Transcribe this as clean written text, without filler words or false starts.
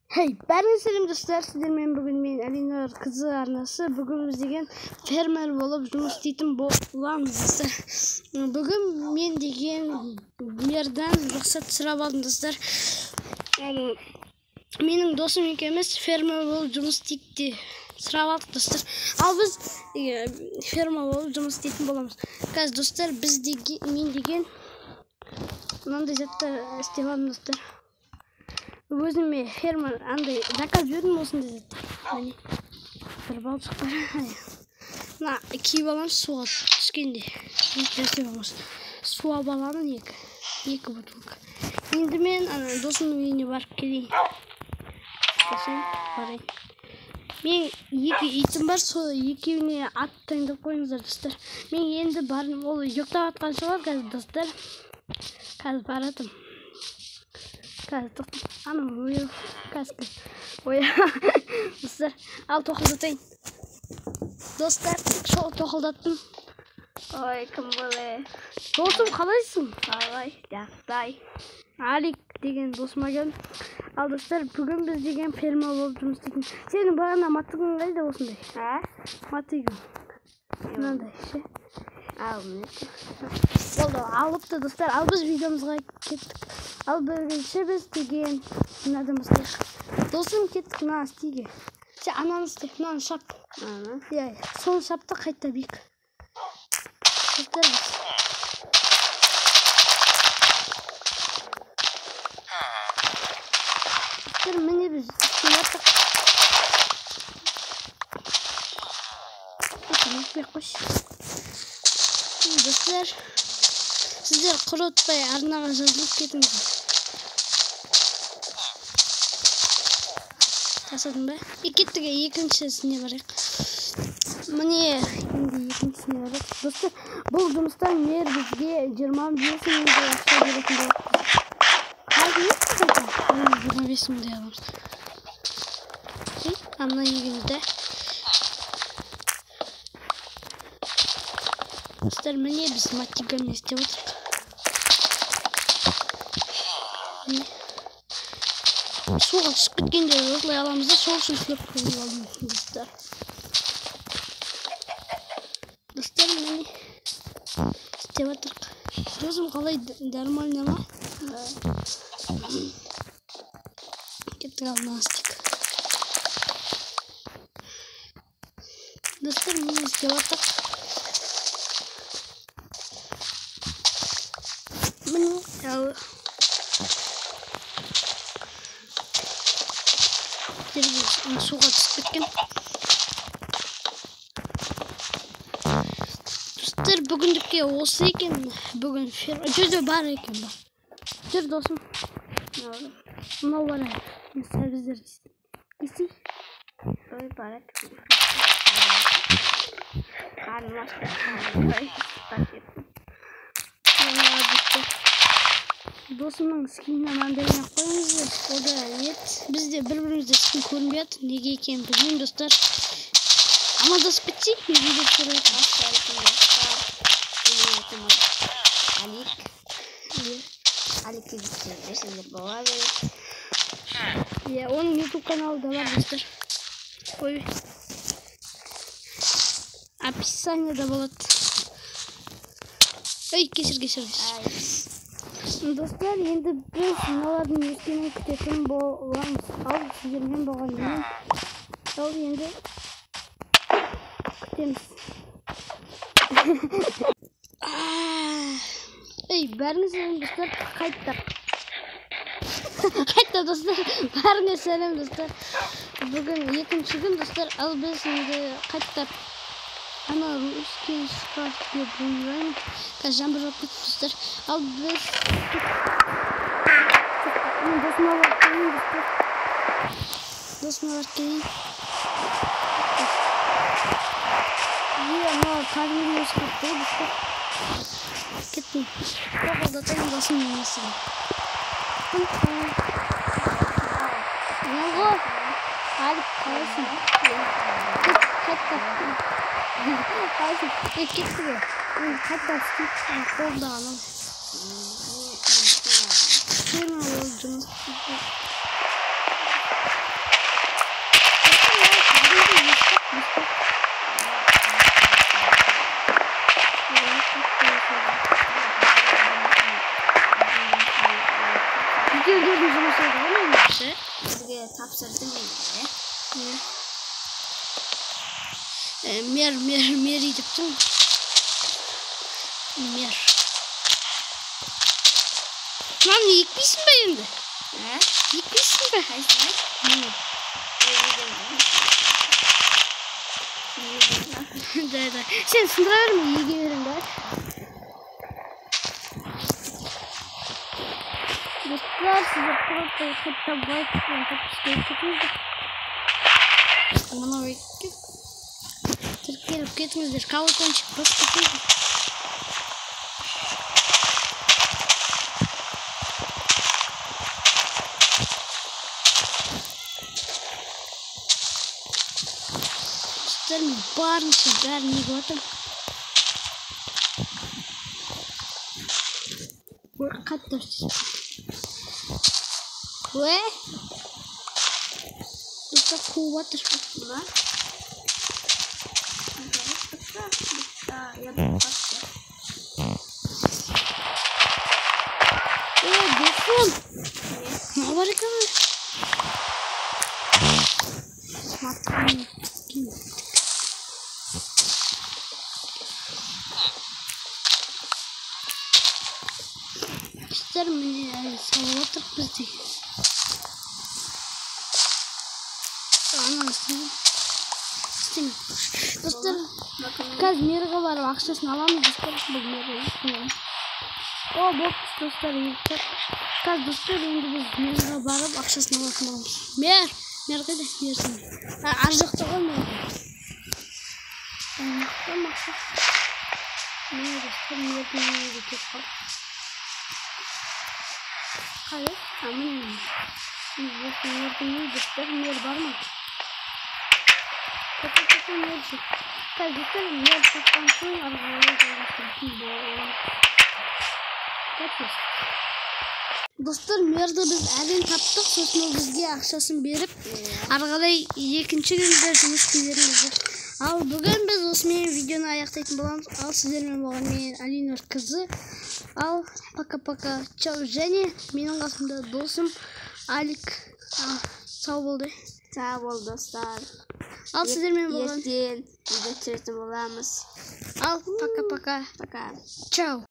Hey, бәріңе сәлем достар, сіздермен бүгін мен Әлинұр қызы арнасы. Бүгін біз деген фермер болып жұмыс істейтін боламыз достар. Бүгін мен деген мердан рұқсат сұрап алдым достар. Менің досым екеуміз фермер болып жұмыс істейік те сұрап алдық достар. Ал біз ферма болып жұмыс істейтін боламыз. Қазір достар, біз деген, мен деген мынандай заттар істеп алдым достар. Өзіме ферма андай заказ бердім осындай заттар. Міне бір балшық бар. Мына киіп аламыз суға түскенде. Нәрсе болмас. Су алып аламын екі бутылка. Енді мен ана досымның үйіне барып келейін. Сосын барайын. Мен екі итім бар, сол екеуіне ат таңдап қойыңыздар достар. Мен енді бардым, ол ұйықтап жатқан шығар қазір достар. Қазір баратым. Қазір тоқтат. Анау ояу. Қазір ояу. Достар, ал тоқылдатайын. Достар, шоу тоқылдаттым. Ой, кім боле? Досым, қалайсың? Қалай, жақсы. Алик деген досыма келдім. Ал достар, бүгін біз деген ферма болып жұмыс істейтін. Сенің бағана мотыгың қайда осындай? А? Мотыгың. Мынандай ше. Ал, міне. Болды, алыпты достар. Ал біз видеомызға кеттік. Ал бірінші біз деген мынадан бастайық. Досым, кеттік мына істейге. Сен ананы істе, мынаны шап. Аны. Иә, соны шапты қайта бек. Достар, достар, міне біз істеп жатырық. Өтпей қойшы. Достар, сіздер құрытпай арнаға жазылып кетіңіздер. Жасадым ба? Кеттік, екіншісіне барайық. Міне, енді екіншісіне барайық. Достар, бұл жұмыстан мер бізге 25 мыңдай ақша беретін болады. Қазір не қайта? 25 мыңдай аламыз. А мына егеміз де. Достар, міне біз мотыгамен істеп отырмыз. Міне. Суға түсіп кеткенде осылай аламыз да, сол үшін шлеп қойып алдым достар. Достар, міне істеп отырмыз. Досым қалай, нормально ма? Кеттік, ал мынаны істейік. Достар, міне істеп отырмыз. Міне, ал суға түсіп кеткен. Достар, бүгіндікке осы екен. Бүгін ферма жүзі бар екен, бар. Жүр, досым. Мынау бар әлі. Сәбіздер істей. Ой, бар екен. Қарным ашты. Ой, кеттім. Досымның скиніне мынандайына қойыңыздар. О да нет. Бізде бір-бірімізде скин көрінбей жатыр. Неге екенін білмеймін достар. Амандасып кетсек, мен видео түсіріп жатырмын. Менің атым Алик. Алик десеңдер болады. Иә, оның YouTube каналы да бар достар. Ой. Описаниеда болады. Ой, кешір, кешір, кешір. Достар, енді біз мыналардың өскенін күтетін боламыз. Ал сіздермен болған мен. Ал енді күтеміз. Ей, бәріңе сәлем достар, қайттық. Қайтты достар, бәріңе сәлем достар. Бүгін екінші күн достар, ал біз енді қайттық. Ана өскен шығар деп ойлаймын. Қазір жаңбыр жауып кетті достар. Ал біз мен досыма барып келейін достар. Досыма барып келейін. Е, мынау кәдімгідей өсіп кетті ғой достар. Кеттім. Тоқылдатайын досымның есігін. Мен ғой. Алик, қалайсың? Қайттық. Қалайсың? Кеттік ғой. Енді қайта істейік. Қолымдағы анау. Ферма болып жұмыс істейді. Тапсырдым енді. Мер, мер, мер деп тұрмын. Мер. Мынаны екпейсің бе енді? Екпейсің бе? Қайсыны? Міне. Да, да. Сен сындыра берме, еге беремін, давай. Достар, сіздер просто хотя бы лайк пен подписка етіңіздер. Мынау екке тіркеліп кетіңіздер, колокольчик басып кетіңіздер. Достар, мен барынша бәрін егіп жатырмын. Ой, қатты дауыс. Ой, достар, қуып жатыр. Мына. Ой, досым, мынау бар екен ғой. Достар, міне әлі салып отырық біз де. Ананы істемей. Достар, қазір мерға барып ақшасын аламыз, достар. Бұл мер. О, болды, достар, қазір, достар, енді біз мерға барып ақшасын алатын боламыз. Мер, мер қайда? Мер сен. Ар жақта ғой мер. Міне, достар, мердің үйіне кетіп қалдық. Қайда? А, міне. Мердің үйі, достар, мер бар ма? Мер жоқ. Қазір, достар, мер тапқан соң ары қарай жалғастыратын боламыз. Достар, мерді біз әрең таптық, сосын ол бізге ақшасын беріп, ары қарай екінші күнде жұмыс істей. Ал бүгін біз осымен видеоны аяқтайтын боламыз. Ал сіздермен болған мен Алинұр қызы. Ал пока-пока, чао. Және менің қасымда досым Алик. Сау болды. Сау бол, достар. Ал сіздермен болған ертең видео түсіретін боламыз. Ал пока-пока. Пока. Чао.